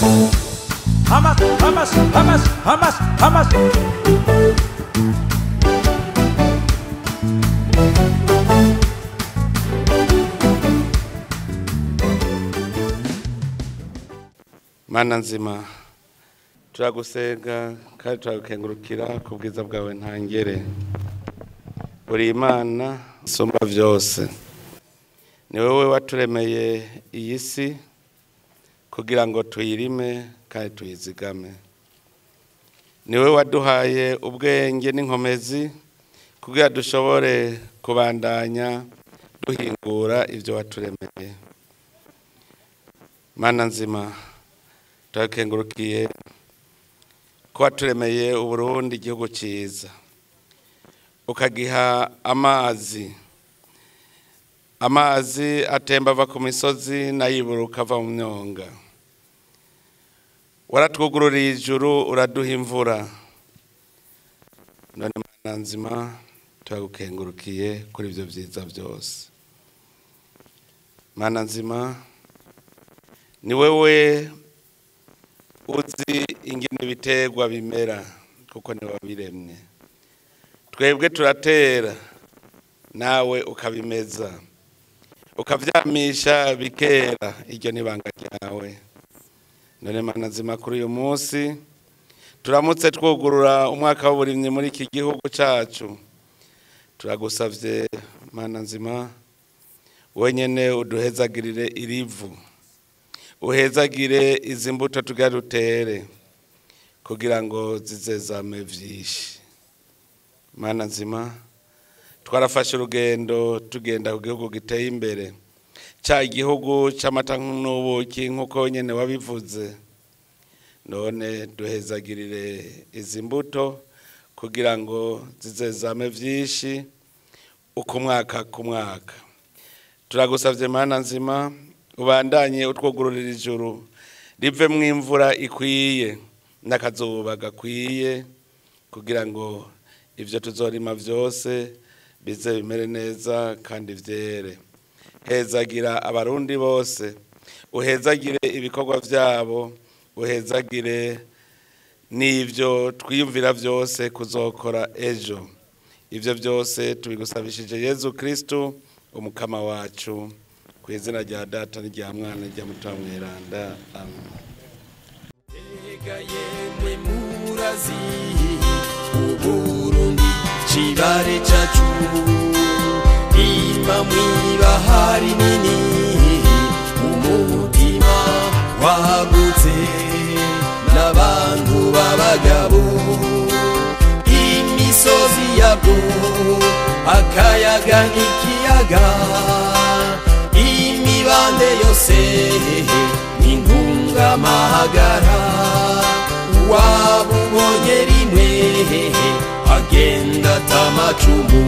Hamas, Hamas, Hamas, Hamas, Hamas. Mana nzima, turagusenga kandi turagukengurukira ku bwiza bwawe ntangere. Uri Imana isumba vyose, ni wowe waturemeye iyi si kugira ngo tuyirime kandi tuyizigame. Ni wowe waduhaye ubwenge n'inkomezi kugira dushobore kubandanya duhingura ivyo waturemeye. Mana nzima, turakengurukiye ko waturemeye Uburundi igihugu ciza, ukagiha amazi, amazi atemba ava ku misozi n'ayiburuka ava mu myonga. Waratwugururiye ijuru uraduha imvura. None Mana nzima, turagukengurukiye kuri ivyo vyiza vyose. Mana nzima, ni wewe uzi ingene ibiterwa bimera kuko ni wabiremye. Twebwe turatera nawe ukabimeza, ukavyamisha bikera, iryo ni ibanga ryawe. None Mana nzima, kuri uyu munsi turamutse twugurura umwaka w'uburimyi muri iki gihugu cacu. Turagusavye Mana nzima, wenyene uduhezagirire irivu, uhezagire izi mbuto tugira dutere kugira ngo zizezame vyinshi. Mana nzima, twarafashe urugendo tugenda ku gihugu giteye imbere, ca igihugu c'amata n'ubuki nk'uko nyene wabivuze. None duhezagirire izi mbuto kugira ngo zizezame vyinshi uko mwaka ku mwaka. Turagusavye Mana nzima, ubandanye utwugururira ijuru rivemwo imvura ikwiye n'akazuba gakwiye kugira ngo ivyo tuzorima vyose bize bimere neza kandi vyere. Hezagira abarundi bose, uhezagire ibikorwa vyabo, uhezagire n'ivyo twiyumvira vyose kuzokora ejo. Ivyo vyose tubigusabishije Yezu Kristu umukama wacu, ku izina rya Data n'irya Mwana n'irya Mutima Mweranda. Amen. Erega yemwe murazi Uburundi cibare cacu, ima mw'ibahari nini, umutima wagutse n'abantu b'abagabo, imisozi yabwo akayaga n'ikiyaga, imibande yose n'intungamahagara. Wabubonye rimwe agenda atamacumu.